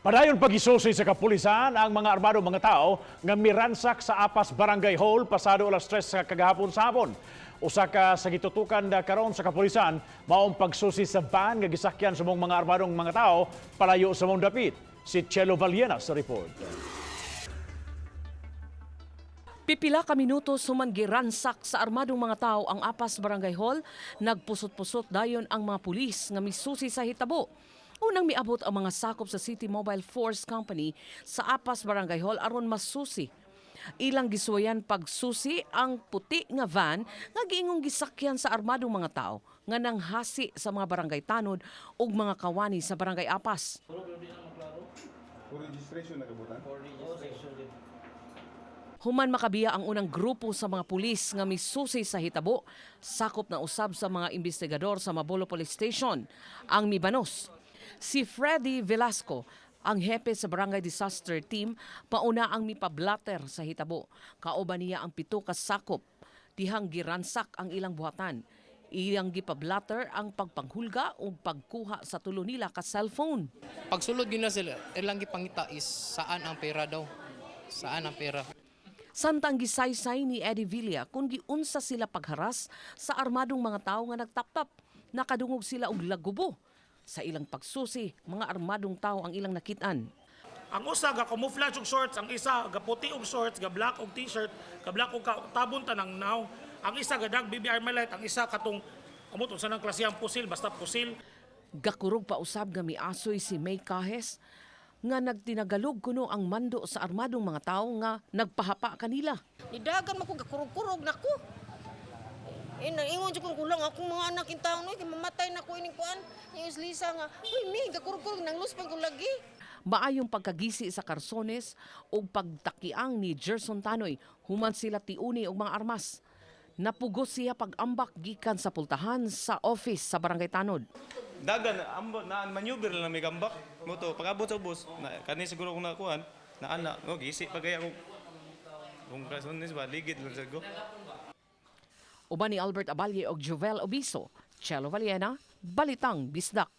Padayon pagisusi sa kapulisan ang mga armado mga tao nga miransak sa Apas Barangay Hall pasado alas 3 sa kagahapon sa hapon. Usa ka sa gitutukan na karon sa kapulisan maong pagsusi sa van nga gisakyan sa mga armadong mga tao palayo sa maong dapit. Si Chelo Valiena sa report. Pipila ka minuto human giransak sa armadong mga tao ang Apas Barangay Hall, nagpusot-pusot dayon ang mga pulis nga misusi sa hitabo. Unang miabot ang mga sakop sa City Mobile Force Company sa Apas Barangay Hall aron masusi. Ilang gisuwayan pagsusi ang puti nga van nga giingong gisakyan sa armadong mga tao nga nanghasi sa mga barangay tanod ug mga kawani sa Barangay Apas. For registration na kabutan? Human makabiya ang unang grupo sa mga pulis nga misusi sa hitabo, sakop na usab sa mga investigador sa Mabolo Police Station ang mibanos. Si Freddy Velasco, ang hepe sa Barangay Disaster Team, pauna ang mipablatter sa hitabo. Kauban niya ang 7 ka sakop. Dihang giransak ang ilang buhatan. Iyang gipablatter ang pagpanghulga ug pagkuha sa tulo nila ka cellphone. Pagsulod gyud na sila, ilang gipangita is saan ang pera daw. Saan ang pera. Samtang gisaysay ni Eddie Villa kung giunsa sila pagharas sa armadong mga tao nga nagtaptap. Nakadungog sila og lagubo. Sa ilang pagsusi, mga armadong tao ang ilang nakitaan. Ang usa ga camouflage og shorts, ang isa ga puti og shorts, ga black og t-shirt, ga black og tabon tanang naw. Ang isa ga dag BB Armalite, ang isa katong amot unsa nang klasehang pusil, basta pusil. Gakurog pa usab nga miasoy si May Cajes nga nagtinagalog kuno ang mando sa armadong mga tao nga nagpahapa kanila. Nidagan man ko, gakurog-kurog nako. Eh, naingon jud kong kulang akong mga anak in taon, oy, kay mamatay na ko ining kuan. Yung Lisa nga, uy mi, gakurog-kurog nang luspan ko lagi. Maayong pagkagisi sa Karsones ug pagtakiang ni Gerson Tanoy human sila tiuni og mga armas. Napugos siya pag-ambak gikan sa pultahan sa office sa Barangay Tanod. Dagan ambo na maneuver lang may gambak mo to pag-abot sa ubos na kani siguro kung nakuan na ana no gisi pa kaya kung kasunis ba ligid lang sad ko. Uban ni Albert Abalye og Jovel Obiso, Chelo Valiena, Balitang Bisdak.